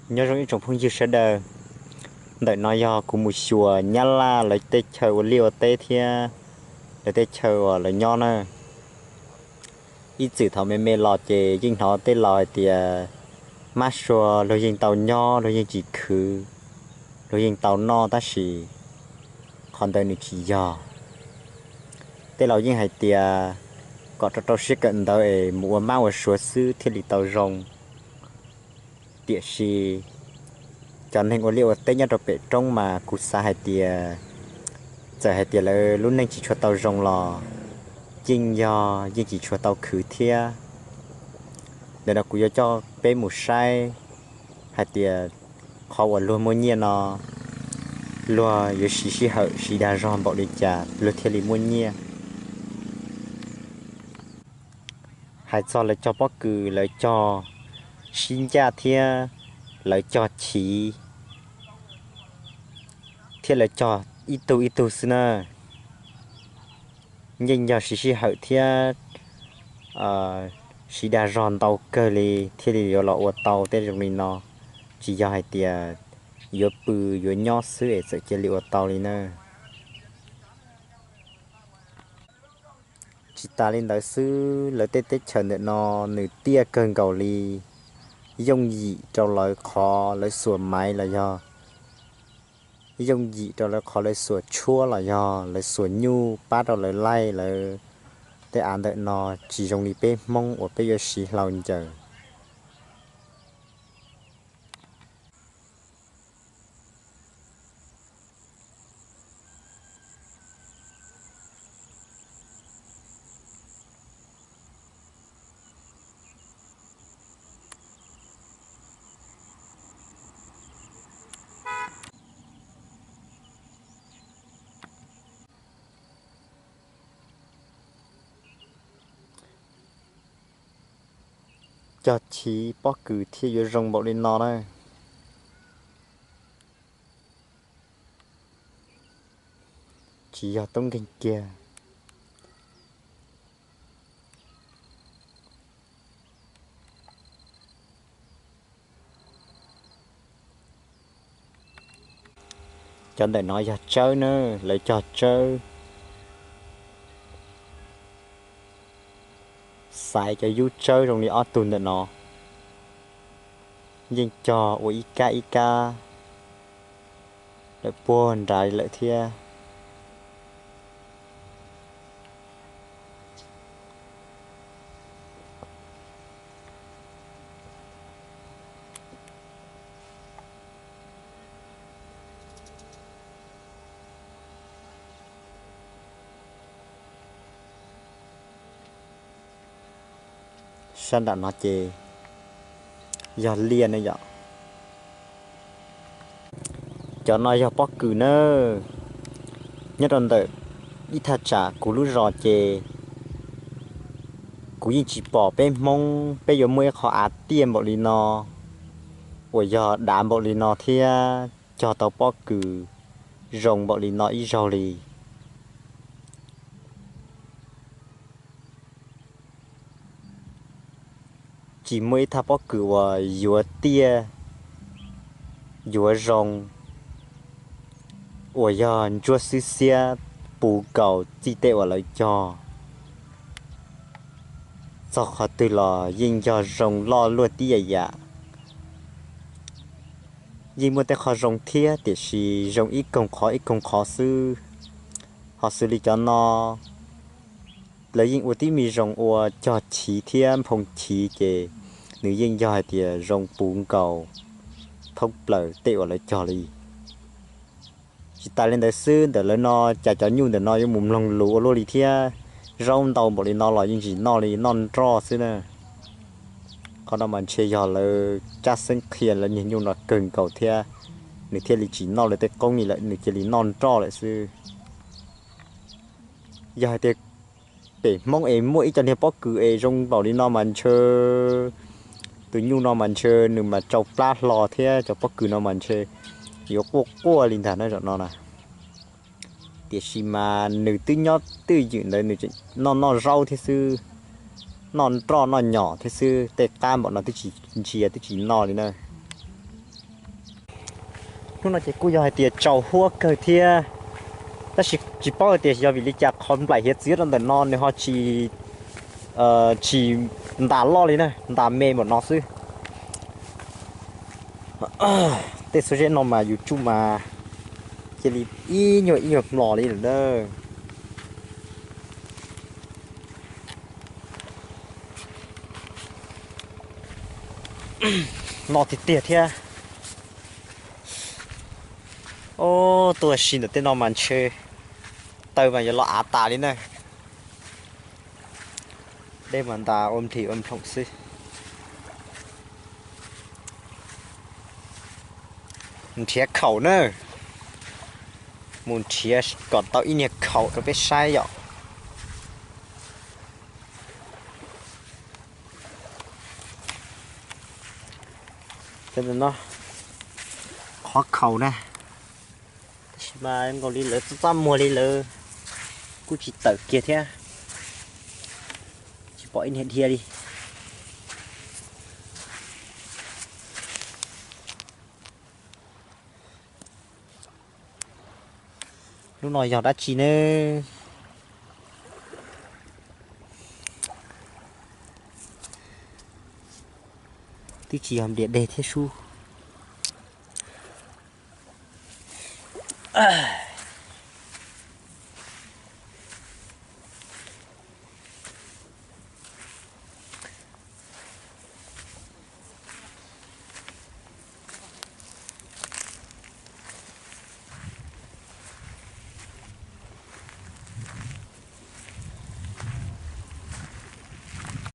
Nyob zoo ib tsoom phooj ywg sawv daws, ntawm no yog kuv mus xyuas Nyab Laj lawv tej chaw ua liaj ua teb thiab lawv tej chaw uas lawv nyob na. Ib txwm thaum me me los ces yeej hnov tej laus hais tias mab sua luag yeej tau nyob, luag yeej tsis khwv, luag yeej tau noj, tab sis qhov ntawd nws tsis yog. Tej laus yeej hais tias kom rau rau siab kawm ntawv es mus ua mab ua suav xwb thiaj li tau zoo. Tiam sis cov neeg ua liaj ua teb nyob rau pem roob mas kuv xav hais tias txawm hais tias lawv lub neej tsis tshua tau zoo los yeej yog yeej tsis tshua tau khwv thiab. Ntawm no kuv yuav coj peb mus saib hais tias qhov uas luag muaj nyiaj no luag yuav siv sij hawm siv dag zog npaum li cas luag thiaj li muaj nyiaj. Hais txog lawv cog pob kws, lawv cog sib ncaj thiab lawv cog chiv thiab lawv cog ib tug ib tug xwb na. Yeej yog siv sij hawm thiab siv dag zog ntau kawg li thiaj li yuav los ua tau tej zoo li no. Tsis yog hais tias yuav pw yuav nyob xwb es txawm cia li ua tau li na. Tsis tas li ntawd xwb, lawv tej teb chaws ntawm no nws tiaj kawg nkaus li, yooj yim rau lawv qhov lawv xuas maiv los yog yooj yim rau lawv qhov lawv xuas tshuab los yog lawv xuas nyuj pab rau lawv laij lawv tej av ntawm no tsis zoo li peb Hmoob uas peb yuav siv hlau ncaws. Cog chiv pob kws thiaj yuav zoo npaum li no na. Tsis yog tub nkeeg kiag. Cov ntawm no yog tsawb na, lawv cog tsawb. Xaiv cov yub tsawb zoo li ob tug ntawm no, yeej cog ua ib kab ib kab lawm puag nrad lawm thiab. Sab nram no ces yog liaj ne yom. Cov no yog pob kws na. Nyob rau ntawm ib thaj tsam kuv lub zos ces kuv yeej tsis pom peb Hmoob peb yuav muaj ib qho av tiaj npaum li no uas yog dav npaum li no thiab cog tau pob kws zoo npaum li no ib zaug li. Tsis muaj ib thaj pob kws uas yuav tiaj, yuav zoo, uas yog ntsuab xwb xiab puv nkaus txij tej uas lawv cog. Txog qhov twg los yeej yog zoo loj luaj tib yam yam. Yeej muaj tej qho zoo thiab tiam sis zoo ib koog qhov ib koog qhov xwb. Ho xws li cov no, lawv yeej ua tib me zoo ua cog chiv thiab nphoo chiv ces nws yeej yog hais tias zoo puv nkaus thoob plaws tej uas lawv cog li. Tsis tas li ntawd xwb, ntawm lawv no cas cov nyuj ntawm no yuav mus mloog lus ua luaj li thiab. Zaub ntau npaum li no los yeej tsis noj li, noj nroj xwb na. Qhov no mas ntshe yog lawv caj xeeb qhia lawv niag nyuj no kawg nkaus thiab, nws thiaj li tsis noj lawv tej qoob li lawm, nws cia li noj nroj lawm xwb. Yog hais tias pem Hmoob es muaj ib co niag pob kws es zoo npaum li no mas ntshe tus nyuj no mas ntshe nws mas tsau plab hlo thiab cov pob kws no mas ntshe yuav quaj quaj li ntag na zaum no na. Tiam sis mas nws twb nyob twj ywm ntawd nws tseem noj noj zaub thiab xwb, noj nroj noj nyom thiab xwb, tej qab npaum no twb tsis ntsia twb tsis noj li na. Hnub no ces kuj yog hais tias tsaus huab kawg thiab, tab sis tsis paub hais tias yog vim li cas qhov nplaim hiav txwv rau ntawm no nws ho tsis, tsis ntas loj li na, ntas me npaum no xwb. Tej xuab zeb no mas yus tsuj mas cia li ib nyuag ib nyuag hmlos li lawm na. No tiag tiag thiab. Ob, tuaj si ntawm tej no mas ntshe taw mas yuav los av tas li na. Dej mas ntas ua nplig ua nploom xwb. Nrhiav khaum na, mus nrhiav kom tau ib niag khaum rau peb saib yom. No, qhov khaum na, tab sis mas nkaus li lawv txaj txaj muag li lawv kuj tsis tawm kiag thiab, tsis pom ib niag dhia li. Lub no yog dab tsi ne? Twb tsis yog nplias deg thiab sub.